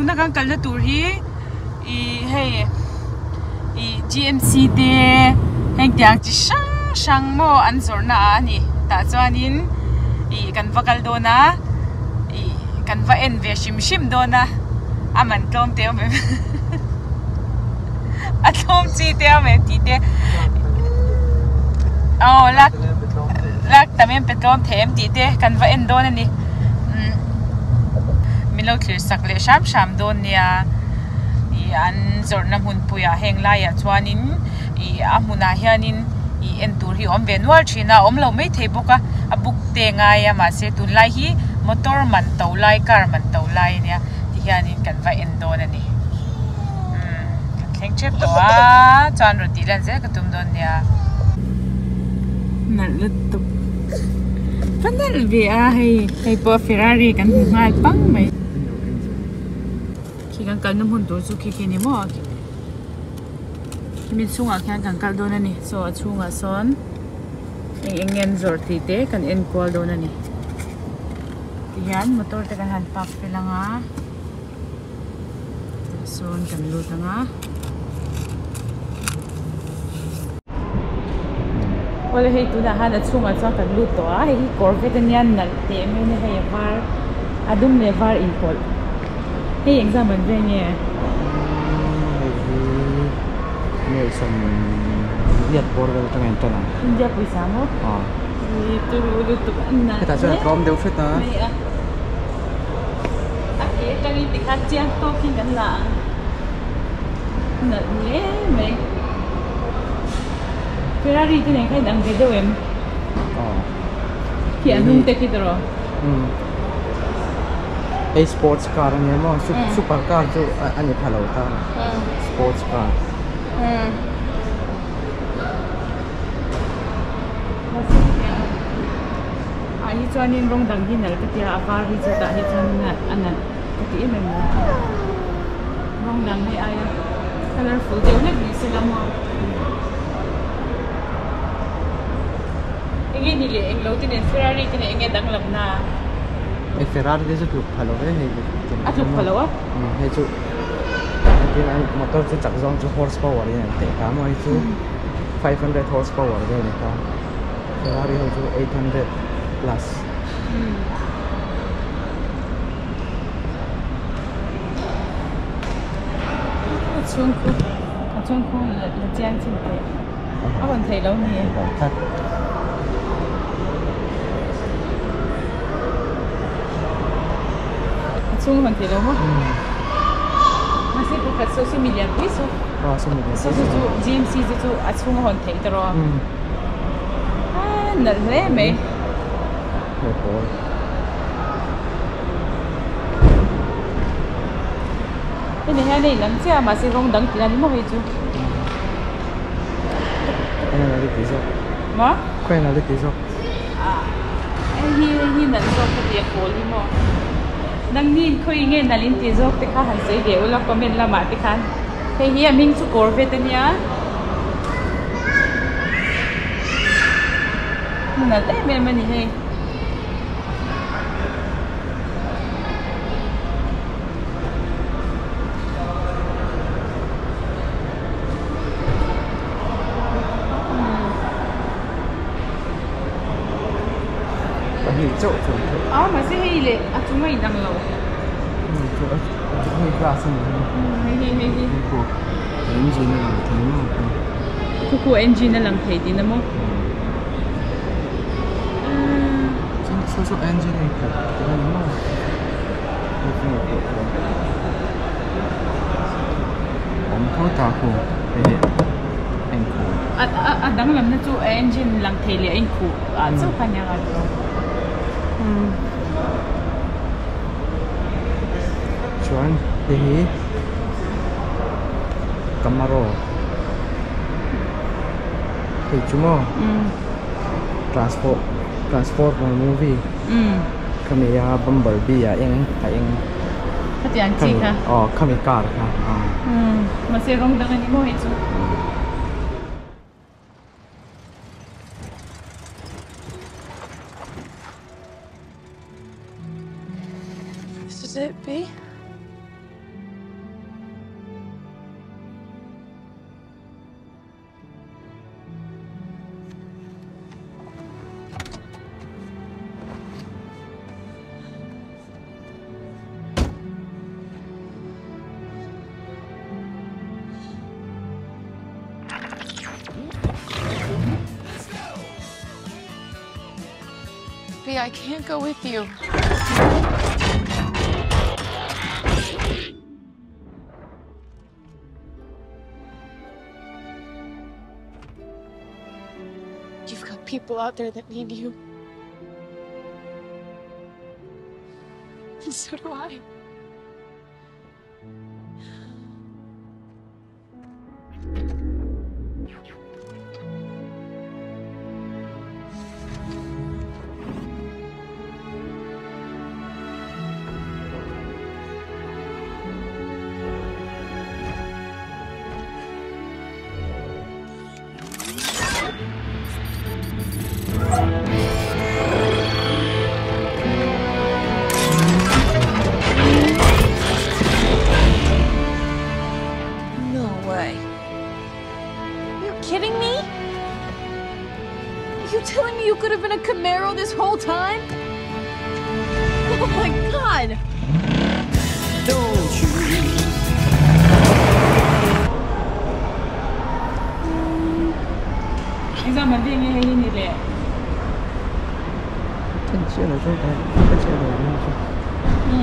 Tuna kan kalna tur hi ih hei ih GMC te heng tiang chi hrang hrang maw an zawrhna ah a ni tah chuanin ih kan va kal dawn a ih kan va en ve hrim hrim dawn a a man tlawm te awm em a tlawm chi te awm em tih te aw lak lak tam em pe tlawm thei em tih te kan va en dawn a ni umm min lo thlir sak leh hram hram dawn nia ih an zawrhna hmunpuiah heng laiah chuanin ih a hmunah hianin ih en tur hi a awm ve nual thin a a awm lo maithei bawk a a buk te ngai a mahse tunlai hi motor man to lai car man to lai a nia tihianin kan va en dawn a ni umm kan thleng tep tawh a chuan rawn tih lan zel ka tum dawn nia. Nalh lutuk va nalh ve a hei hei pawh Ferrari kan hmu nghal pang mai. Khi kan kalna hmun tur chu khi khi a ni maw khimi chhungah khian kan kal dawn a ni saw a chhungah sawn eng eng nge an zawrh tih te kan en kual dawn a ni tihian motor te kan han park fel ang a tah sawn kan lut ang a. Awle hei tunah hian a chhungah chuan kan lut tawh a hei hi kawr vet ania nalh teh mai a ni hei a var a dum leh var inpawlh hei engzam an veng nge? Hei hi nuaihsawm riat bawr vel atanga in tan ang. India pawisa maw? Aw. Ih turu lutuk a nalh Hetah chuan a tlawm deuh hret a. Mai a. A ke atangin tikhan chiang tawkin kan la ang. Nalh hle mai. Ferrari te nen khan in ang ve deuh em? Aw. Khi a hnung te khi tawh. Umm. Hei sports car a nia maw? Super car chu a ni pha lo ta. Sports car. Umm. Ah hi chuanin rawng dang hi nalh ka tia a var hi chu tah hi chuanin a nalh ka ti em em mai. Rawng dang hei aia colourful deuh hlek ni se la maw. Enge ni leh englo te nen Ferrari te nen enge danglam na? Hei Ferrari te chu tluk pha lo ve hei. A tluk pha lo a? Umm hei chu entir an motor chu chak zawng chu horse power in an teh ta maw hei chu 500 horse power vel a ni ta. Ferrari ho chu 800 plus. A chhung khu a chhung khu la chiang chin teh a rawn theih lo ni. A chhung a rawn theih lo maw? Mahse pakhat saw saw milian pui saw. Saw saw chu GMC te chu a chhung a hawn theih tawh a. Nalh hle mai. Hemi hian a inang chiah a mahse rawng dang tih a ni maw hei chu. Maw? Hei hi hei hi nalh zawk ka ti a pawl hi maw. Nangni in khawi nge nalh in tih zawk te kha han sawi ve ula comment lamah te khan. Hei hi a hming chu Corvette a nia. Nalh em em a ni hei. Pahnih chauh chuan theih. A mahse hei leh a chung a inang lo. Hei glass a ni hi. Hei hei hei hi. Engine a lang thei maw. Khu khu engine a lang thei tihna maw. Chuan saw saw engine a inkhalh tih a ni maw. Hei chu ngaihtuah tur awm tho ta khu hei hi a inkhuh. A danglamna chu a engine lang thei leh a inkhuh ah chauh kha nia ngai tawh. Chuan hei hi Camaro hei chu maw transport transformer movie khami a bumble bee a eng a eng Khatiang chi kha aw khami car kha mahse rawng dang a ni maw hei chu. This is it, B. Sophie, I can't go with you. You've got people out there that need you. And so do I. No way. You're kidding me? Are you telling me you could have been a Camaro this whole time? Oh my god! Don't you? Engzah man ve nge hei hi ni le?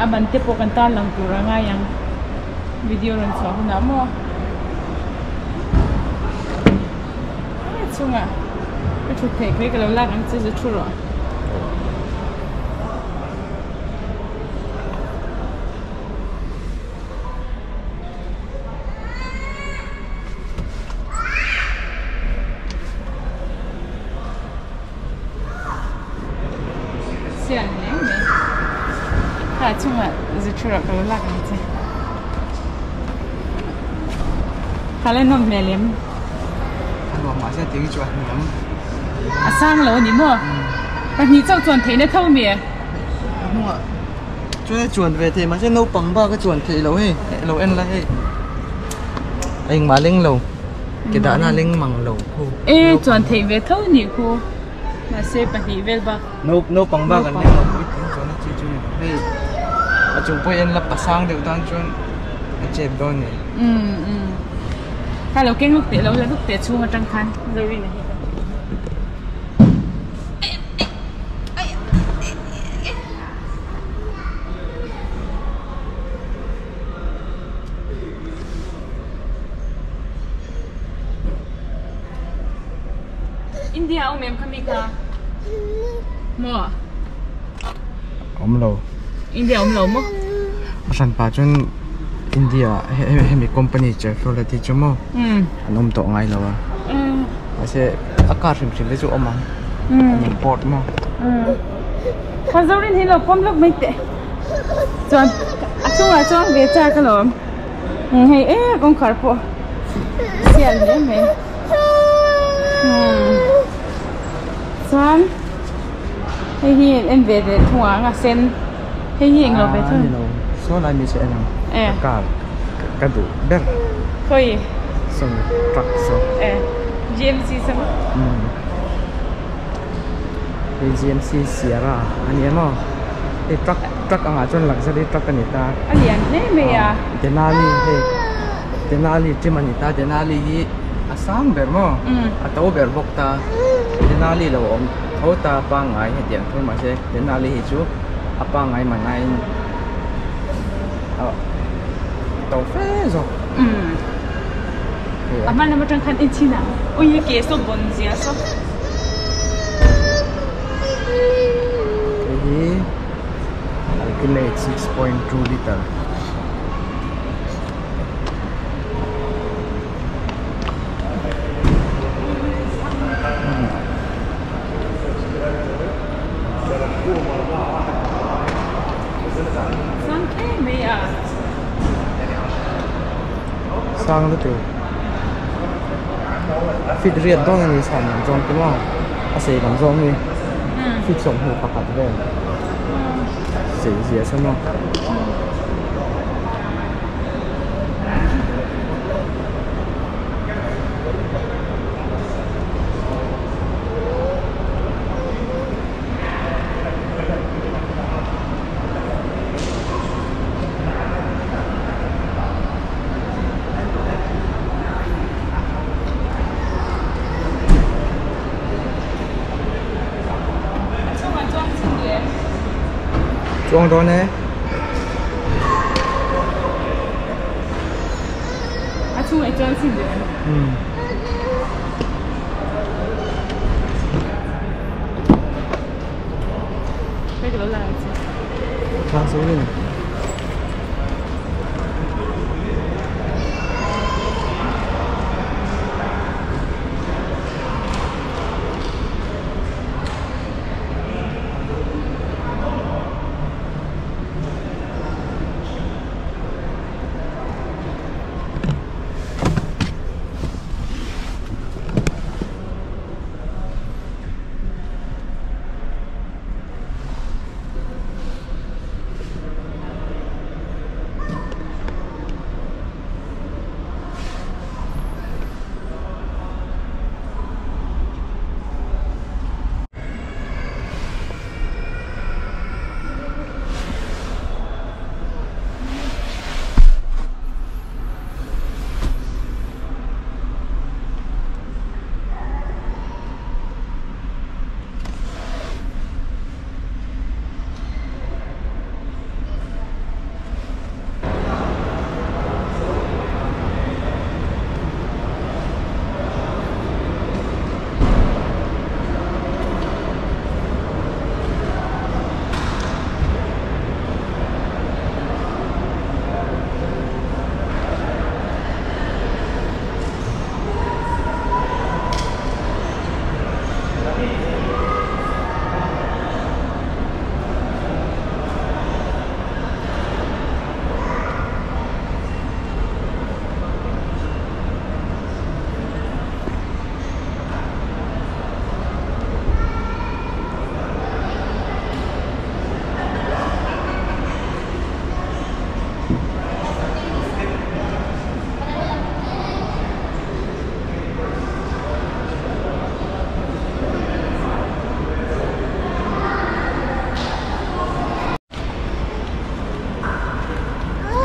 A ban te pawh kan tan lang tur a ngai ang video rawn chhuah hunah maw a chungah ka thut theih kha hi ka lo lak ang che chu thu rawh. Sian hle mai. Kha chungah zu thu rawh ka lo lak ang che. Kha la nawm hmel em? A nuam mahse tih hi chu a hniam. A sang lo a ni maw? Pahnih chauh chuan theihna tho mi? A hnungah chuan a chuan ve thei mahse naupang bak a chuan theih loh hei lo en la hei a engmah leng lo. Ke dahna a leng mang lo khu. E chuan theih ve tho nih khu mahse pahnih vel bak. Naupang bak an leng lo puitling chuan a chi chu ni lo hei a chung pawh hian la pasang deuh tan chuan a chep dawn ni. Umm umm kha lo keng luk teh lo la luk teh chhung atang khan Zorina hi ka. India awm em kha mi kha maw awm lo India awm lo maw a hran pah chuan India hemi company Chevrolet hi chu maw an awm tawh ngai lo a mahse a car hrim hrim te chu awm ang an import maw kha Zorin hi lo pawm lawk mai teh chuan a chungah chuan ve chak alawm. Hei e kawngkhar pawh sial hle mai chuan hei hi en ve leh thung ang a sen hei hi englo ve thung nilo saw lai mi chu en ang ka car ka duh ber khawi saw truck saw e GMC saw hei GMC Sierra a ni em aw hei truck truck angah chuan luxury truck a ni ta a lian hle mai a Denali hei Denali trim a ni ta Denali hi a sang ber maw a to ber bawk ta Denali lo awm tho ta pangngai hetiang thu mahse Denali hi chu a pangngai man aiin a to fe zawk a hma lam atang khan en chhin ah ui he ke saw bawn zia saw. Hei hi ultimate 6.2 liter Sang hle mai a. Sang lutuk. Fit riat dawn a ni chhan lam zawng te maw a sei lam zawng hi fit sawmhnih pakhat vel sei zia sawn a. A chungah chuan chhun Chuang dawn e. A chhungah i chuan sin duh em? Umm. Hei ka lo la ang che. Thla zo in.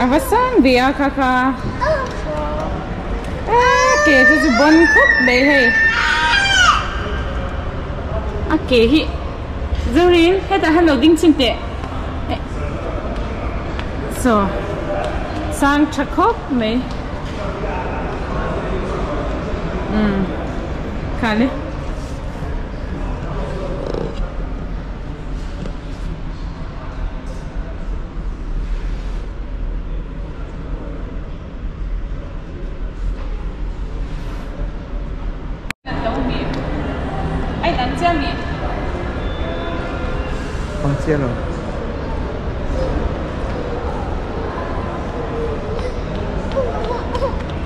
A va sang ve a kha kha a ke te chu bawn khawp mai hei a ke hi Zorin hetah hian lo ding chhin teh saw sang tha khawp mai umm khale.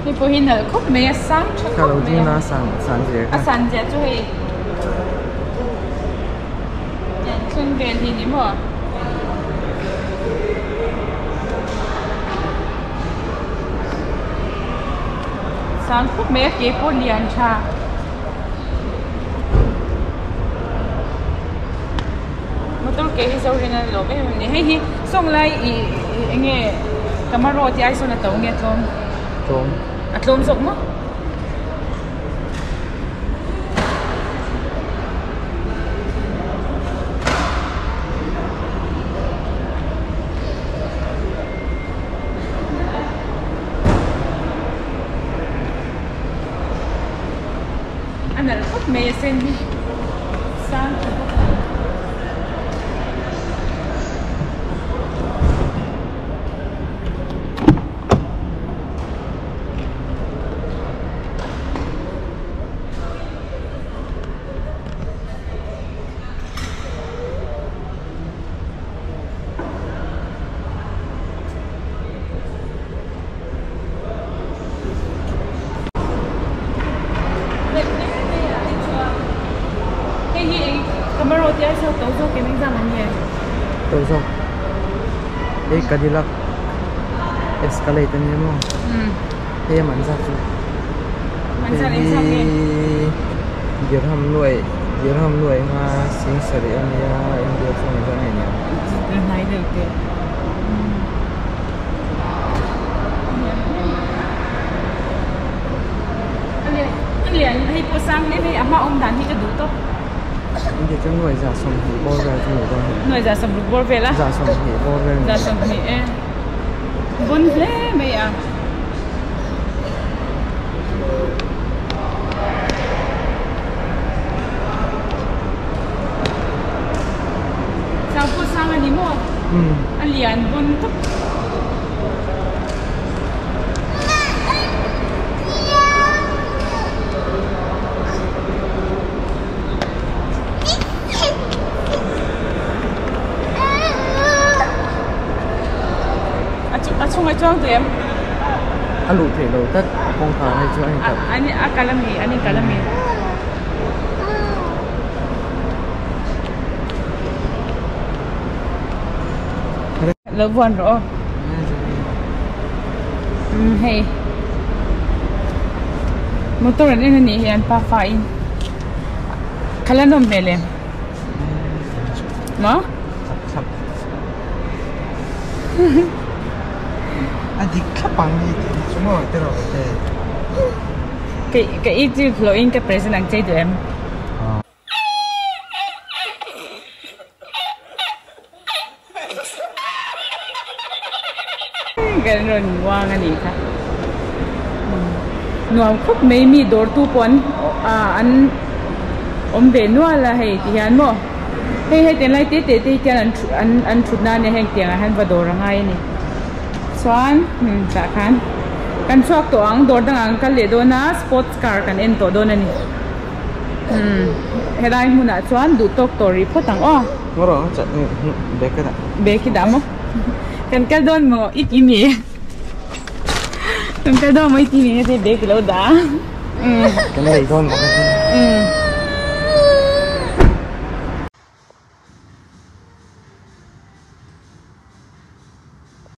Hei pawh hi nalh khawp mai a sang tha khawp mai a a san zia chu hei Thleng vel hi ni maw? Sang khawp mai a ke pawh lian tha. Motor ke hi zo rin a lawm em em a ni. Hei hi sawng lai ih eng nge Camaro tih ai sawn a to nge a tlawm? Tlawm. A tlawm zawk maw? A nalh khawp mai a sen hi sang tha bawk a. Hei hi eng camera te ai saw to zawk em engzam an nge? To zawk. Hei Cadillac Escalade a nia maw? Hei a man zat chu. Hei hi dirham nuai dirham nuai nga sing sarih a nia India chuan engzat nge nia? Hnai deuh teh. A lian hei pawh sang hle mai a hma awm dan hi ka duh tawp. India chuan nuai za sawmhnih bawr vel chu ni dawn hei. Nuai za sawmruk bawr vel a? Za sawmhnih bawr vel. Za sawmhnih e. Bon hle mai a. Sang pawh sang a ni maw? A lian bon tawp. A chhungah chuang teh em? A luh theih loh tlat a kawngkhar hi chu a in kalh. A kal a mi an in kalh a mi. Lo vuan rawh aw. Umm hei motor an en a nih hi an pafa in khala nawm hmel em maw a dik thlap ang ni tih hi chu maw te rawh te ka youtube hlawh in ka present ang che duh em. Kan rawn uang a nih kha nuam khawp mai mi dawr tu pawh an an awm ve nual a hei ti hian maw hei hei tiang lai te te te hi khian an an an thut na ania heng tiang ah hian va dawr a ngai a ni chuan tah khan kan chhuak tawh ang dawr dangah an kal leh dawn a sports car kan en tawh dawn a ni. Umm helai hmunah chuan duh tawk tawh rih phawt ang aw. Ngaw rawh chat bag ka dah. Bag i dah maw? Kan kal dawn maw i ti mi? Kan kal dawn maw i ti mi nge bag i lo dah a. Kan lei dawn bawk a. Umm.